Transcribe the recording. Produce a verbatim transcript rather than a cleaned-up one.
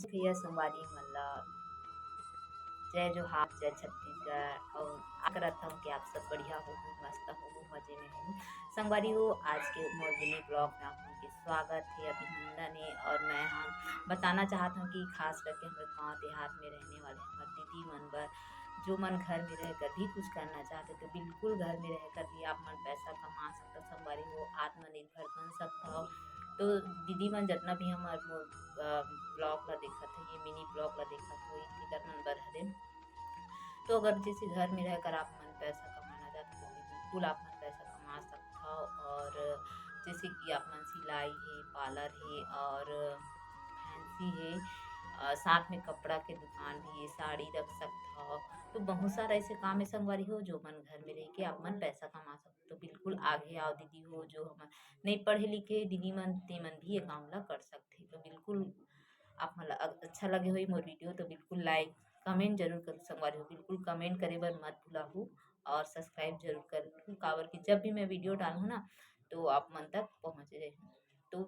भैया संगवारी मन ला जय जोहार, जय छत्तीसगढ़। और आशा करत हूँ कि आप सब बढ़िया हो, मस्त हो, मजे में हो। संगवारी हो, आज के मोर मिनी ब्लॉग में आप मन के स्वागत है, अभिनंदन है। और मैं हम बताना चाहत हूँ कि खास करके हमर गाँव देहात में रहने वाले हमर दीदी मन बर, जो मन घर में रहकर भी कुछ करना चाहते, तो बिल्कुल घर में रहकर भी आप मन पैसा कमा सकते हो। संगवारी हो, आत्मनिर्भर बन सकते हो। तो दीदी मन जितना भी हमारे मोर ब्लॉग ला देखत है, ये मिनी ब्लॉग ला देखत हो, ये दीदी मन बर हरे। तो अगर जैसे घर में रहकर आप मन पैसा कमाना चाहते हो, तो बिल्कुल आप मन पैसा कमा सकते हो। और जैसे कि आप मन सिलाई है, पार्लर है और फैंसी है, और साथ में कपड़ा के दुकान भी है, साड़ी रख सकते हो। तो बहुत सारा ऐसे काम है संगवारी हो, जो मन घर में रह के आप मन पैसा कमा सकते हो। तो बिल्कुल आगे आओ दीदी हो, जो हम नहीं पढ़े लिखे दीदी मन, ते मन भी ये काम ला कर सकते। तो बिल्कुल आप मन ला अग-, अच्छा लगे होई मोर वीडियो, तो बिल्कुल लाइक कमेंट जरूर करो संगवारी हो, बिल्कुल कमेंट करे बर मत भुलाहू और सब्सक्राइब जरूर करूँ, काबर कि जब भी मैं वीडियो डालूँ ना, तो आप मन तक पहुँच जाए। तो